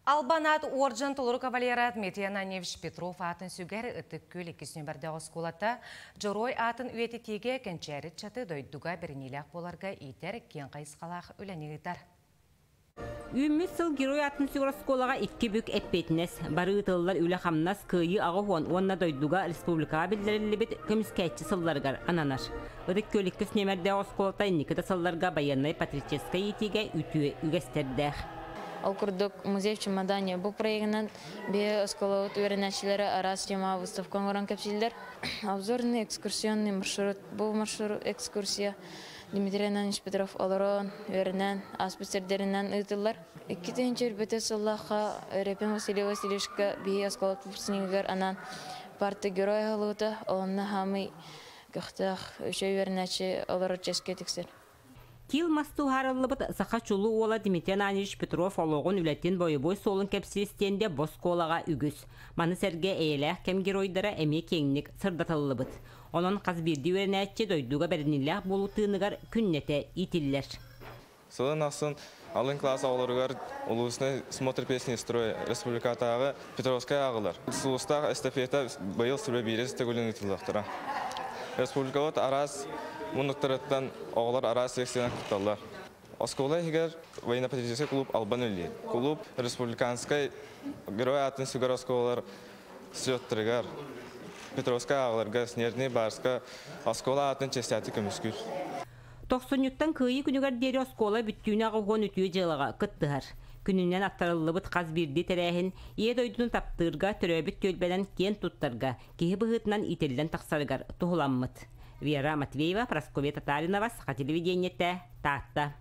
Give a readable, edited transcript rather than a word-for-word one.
Албан аат уордьан толору кавалера Дмитрий Ананьевич Петров аатын сүгэр Ытык Күөл иккис нүөмэрдээх оскуолата Дьоруой аатын үйэтитиигэ кэнчээри ыччаты дойдуга бэриниилээх буоларга иитэр киэҥ хайысхалаах үлэни ыытар. Үүммүт сыл Герой аатын сүгэр оскуолаҕа икки бүк эппиэтинэс, бары ыытыллар үлэ-хамнас Кыайыы 80 уонна дойдуга, республикаҕа биллэриллибит көмүскээччи сылларыгар ананар. Ытык Күөл иккис нүөмэрдээх оскуолата инники да сылларга байыаннай-патриотическай иитиигэ үтүө үгэстэрдээх. Ол курдук, Музей в чемодане бу проегынан биһи оскуолабыт үөрэнээччилэрэ араас темаҕа выставка оҥорон кэпсииллэр. Обзорный экскурсионный маршрут. Бу маршрут экскурсия Дмитрий Иванович Петров олорон, үөрэнэн, ааспыт сирдэринэн ыытыллар. 2004 сыллаахха Репин Василий Васильевичка биһи оскуола выпускнигыгар анаан парта герой аһылыбыта, онно хаамый көхтөөх үчүгэй үөрэнээччи олорор чэскэ тиксэр. Киил мас туһаарыллыбыт саха чулуу уола Дмитрий Ананьевич Петров олоҕун, үлэтин, бойобуой суолун кэпсиир стендэ бу оскуолаҕа үгүс. Маны сэргэ эйэлээх кэм геройдара эмиэ киэҥник сырдатыллыбыт. Онон хас биирдии үөрэнээччи дойдуга бэриниилээх буолуу тыыныгар күннэтэ иитиллэр. Сылын ахсын алын класс оҕолоругар улуусный смотр песни строй республикатааҕы Петровскай ааҕылар. Сулустаах эстафета быйыл сүбэ биирис төгүлүн ыытыллыахтара. Республикабыт араас муннуктарыттан оҕолор араас секциянан кытталлар. Оскуола иһигэр военно-патриотическай клуб Албан үлэлиир. Клуб республиканскай герой аатын сүгэр оскуолалар слеттарыгар, Петровскай ааҕыларга, Снежный Барска оскуола аатын чэстээти көмүскүүр. Тохсунньуттан Кыайыы күнүгэр диэри оскуола бүттүүнэ 80 үтүө дьыалаҕа кыттыһар. Күнүнэн аттарыллыбыт хас биирдии тэрээһин Ийэ дойдуну таптыырга, төрөөбүт түөлбэнэн киэн туттарга, киһи быһыытынан иитиллэн тахсарыгар туһуламмыт. Вера Матвеева, Прасковья Татаринова, Саха телевидениетэ, Таатта.